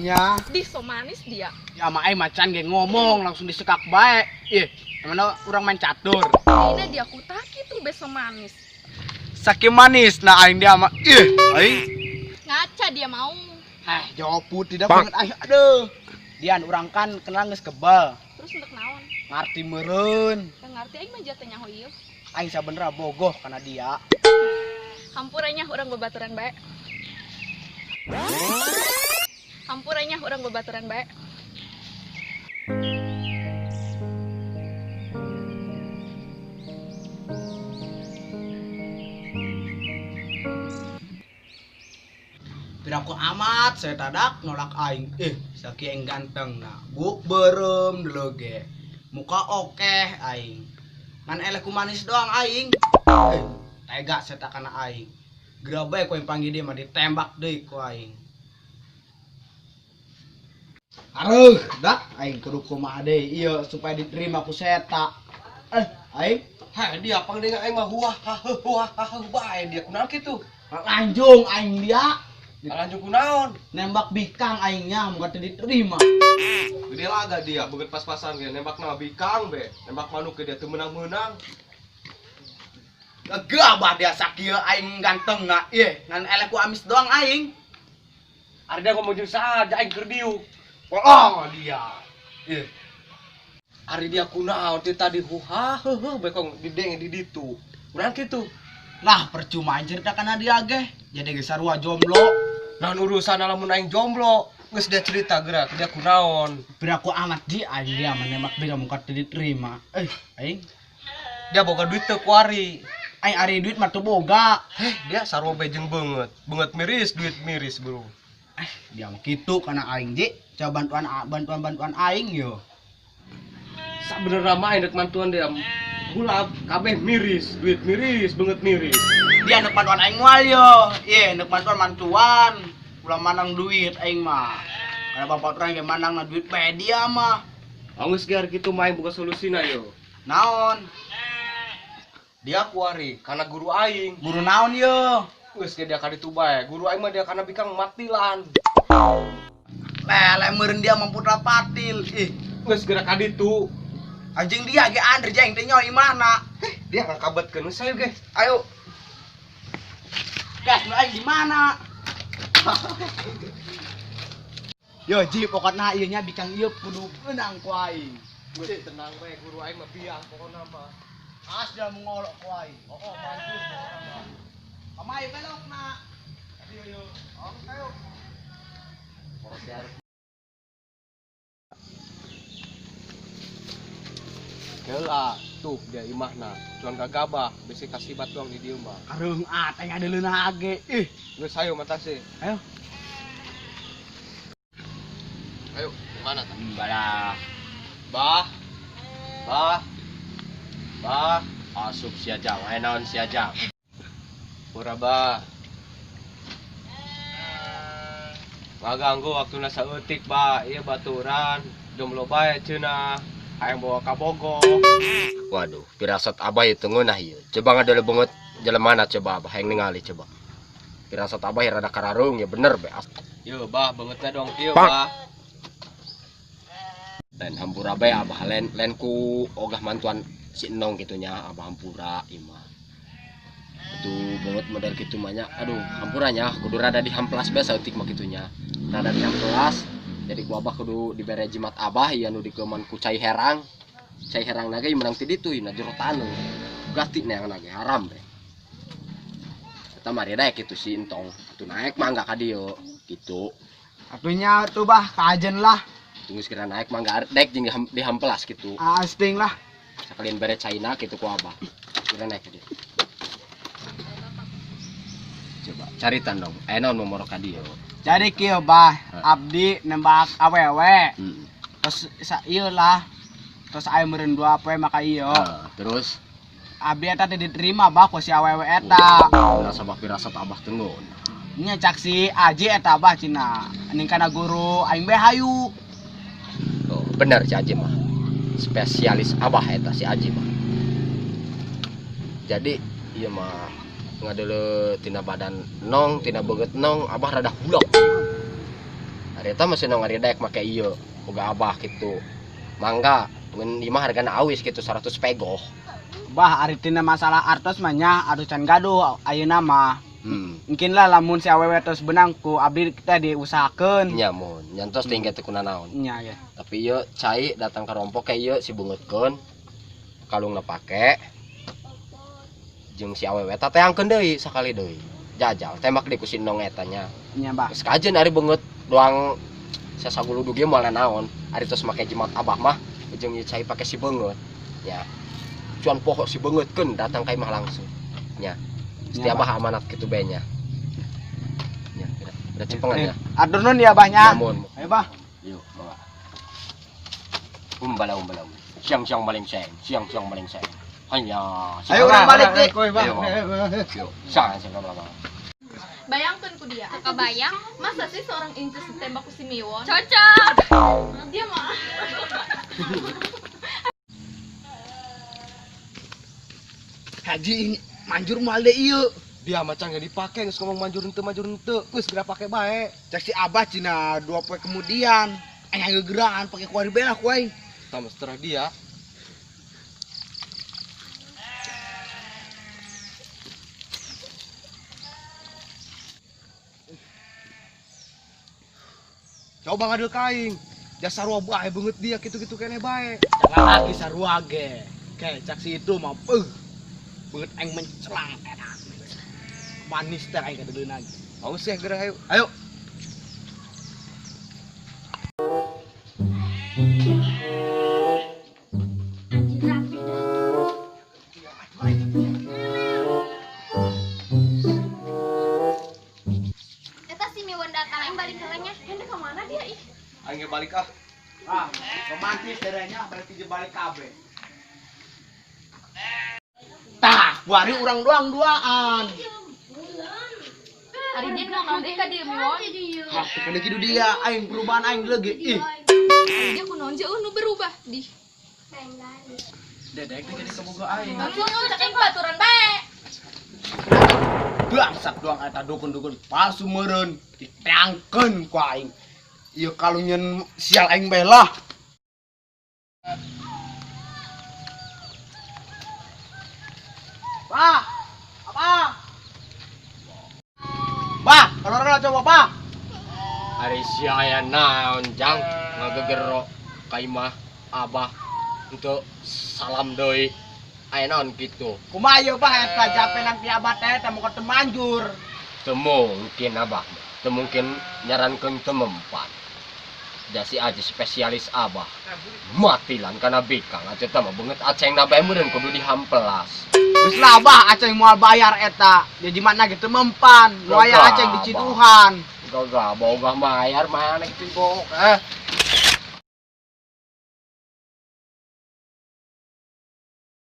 aingnya. Di so manis dia. Ya sama aing macan ge ngomong langsung disekak bae. Ih, mana urang main catur. Ini dia kutaki tuh beso manis. Saking manis nah aing dia mah. Ih, aing ngaca dia mau. Jawab tidak banget aing. Aduh. Dian urang kan kenal geus kebal. Terus untuk naon? Ngarti meureun. Teu ngarti aing mah jatuh nyaho ieu. Aing sabenerna bogoh kana dia. Hampuranya urang babaturan bae. Hampuranya urang babaturan bae. Piraku amat saya tadak nolak aing. Saking ganteng nah. Buk berem dulu ge. Muka oke aing. Ngan eleh ku manis doang aing. Tega saya tak kana aing. Geura bae ku yang panggil dia mah ditembak deui ku aing. Areuh, dak aing kudu kumaha deui ieu supaya diterima ku seta. Aing heh dia pangdenga aing mah huah ha huah ha bae dia kunaon kitu? Lanjung aing dia. Lanjung kunaon? Nembak bikang aingnya muka teu diterima. Gede laga dia beget pas-pasan ge nembak na bikang be, nembak manuk ge dia teu meunang-meunang. Gagah dia sakieu aing ganteng na. Ih, ngan eleh ku amis doang aing. Ari dia ngomong jeung saha aing keur diuk. Oh, dia. Ih. Ari dia kunaon teh tadi huha heuheuh be kong didenge di ditu. Urang kitu. Lah percuma anjir cerita kana dia ge. Jadi geus sarua jomblo. Nah urusan lamun aing jomblo, geus dia cerita geura dia kunaon. Piraku amat di aing dia menembak dia muka teu diterima. Aing dia boga duit teu kuari. Aing ari duit mah teu boga. Dia sarua bae jeung beungeut. Beungeut miris, duit miris, bro. Dia mah kitu kana aing ji. Coba bantuan aing yo. Sabenerna mah aing rek mantuan dia gulap kabeh miris, duit miris, beungeut miris. Dia nek bantuan aing moal yo. Ieu nek bantuan mantuan. Ulah manang duit aing mah. Karena bapak urang ge manang na duit bae dia mah. Geus gear kitu mah aing boga solusina yo. Naon? Dia kuari kana guru aing. Guru naon yo? Geus ge dia ka ditu bae. Guru aing mah dia kana bikang matilan. Lele meureun dia mah putra patil. Ih, geus geura ka ditu. Anjing dia ge andre jeung teh nyoy imahna. Dia ngakabetkeun geus ayo ge. Ayo. Gas nu aing di mana? Yo ji pokokna ieu nya bikang ieu kudu meunang ku aing. Geus tenang bae guru aing mah biang pokona mah. As dia mengolok ku aing. Oh, manjur pokona mah. Pamayu belokna. Ayo yo. Ayo. Heula tuh dia imahna cuan gagabah bisi kasih batuang di dieu mah. Kareung at aing adeuleuna age. Ih, geus ayo matase. Ayo. Ayo, mana tah? Balah. Bah. Bah. Bah, asup sia jang, aya naon sia jang. Pura bah. Ngaganggu waktuna saeutik bah, ieu baturan jomblo bae cenah. Hayang bawa ka Bogor. Waduh, pirasat abah ieu teu ngeunah ieu. Coba ngadele beungeut jelemana coba abah hayang ningali coba. Pirasat abah ieu rada karareung ya bener be. Yo bah, beungeutna dong kieu bah. Lain hampura bae abah, lain ku ogah mantuan si Enong kitu nya abah hampura ieu mah. Atuh beungeut model kitu mah nya. Aduh, hampura nya kudu rada dihamplas bae saeutik mah kitu nya. Rada dihamplas. Jadi ku abah kudu dibere jimat abah ieu nu dikeuman ku cai herang. Cai herang na ge menang ti ditu na jero taneuh. Gati neangan ge haram be. Eta mah daek kitu si Entong. Atuh naek mangga ka dieu kitu. Atuh nya tuh bah kajen lah. Tunggu sekira naek mangga daek jeung dihampelas kitu. Asting lah. Sakalian bere caina kitu ku abah. Kira naek ka dieu. Coba caritan dong. Aya naon momoro ka dieu? Jadi kieu bah, abdi nembak awewe. Terus ieu lah. Terus aya meureun dua poe maka ieu. Terus abdi eta teh diterima bah ku si awewe eta. Rasa bah pirasat abah teu ngeun. Nya cak si Aji eta bah cenah. Ning kana guru aing bae hayu. Oh, bener si Aji mah. Spesialis abah eta si Aji mah. Jadi ieu mah ngadele tina badan nong, tina beungeut nong, abah rada hulok. Harita mah cenah ngaridaek make ieu boga abah kitu. Mangga mun ieu mah hargana awis kitu 100 pegoh. Bah ari tina masalah artos mah nya aduh can gaduh ayeuna mah. Mungkin lah lamun si awewe tos benang ku abdi teh diusahakeun. Nya mun nyantos tinggal teu kunanaon. Nya ge. Tapi ieu cai datang ka rompok kayak ieu si bungeutkeun. Kalungna pake. Jeung si awewe teh teangkeun deui sakali deui. Jajal tembak deui ku si Nong eta nya. Nya bah. Geus kajeun ari beungeut doang sasaguludu ge moal naon. Ari tos make jimat abah mah jeung ieu cai pake si beungeut. Nya. Cuan poho si beungeutkeun datang ka imah langsung. Nya. Setiap abah amanat kitu bae nya. Nya, udah cepengan ya. Atur nun ya abahnya. Namun. Ayo bah. Yuk, bawa. Umbala umbala. Siang-siang maling seng, siang-siang maling seng. Hanya. Ayo urang balik deui. Yuk, sang sang lama. Bayangkeun ku dia. Kebayang, masa sih seorang inces ditembak ku si Miwon? Cocok. Dia mah. Haji ini manjur moal deui ieu. Dia macam gak dipake geus ngomong manjur henteu manjur henteu. Geus geura pake bae. Cek si abah cina 2 poe kemudian. Aing gegeran pake kuari belah ku aing. Tah setelah dia. Coba ngadil kaing. Jasa sarua bae beungeut dia kitu-kitu keneh bae. Jangan lagi sarua ge. Kayak cak si itu mah beuh. Beungeut aing mencelang enak. Manis teh aing kadeuleunan. Aus ya geura ayo. Ayo. Eta si Miwon datang aing balik heula nya. Hende ka mana dia ih? Aing ge balik ah. Ah, romantis darahnya berarti je balik kabeh. Tah, buari urang doang duaan. Ari dia naon deui ka dieu Miwon? Hah, kana kitu dia aing perubahan aing leuge ih. Ari dia kunaon jeuh nu berubah di. Dedek teh jadi kaboga aing. Langsung cek aing baturan bae. Bangsat doang eta dukun-dukun palsu meureun diteangkeun ku aing. Ieu kalunyeun sial aing bae lah. Bah, apa? Bah, kalau coba bah. Ari si aya naon jang ngagegero ka imah abah untuk salam deui. Aya naon kitu? Kumaha ieu bah eta jape nang ti abah teh teh muka teu manjur. Teu mungkin abah. Teu mungkin nyarankeun teu mempan. Da si aji spesialis abah. Matilan kana bikang atuh teh mah beungeut aceng na bae meureun kudu dihampelas. Geus lah bah aceng moal bayar eta. Jadi mana gitu mempan. Nu aya aceng di Ciduhan. Gagah boga bayar mana kitu bok ah.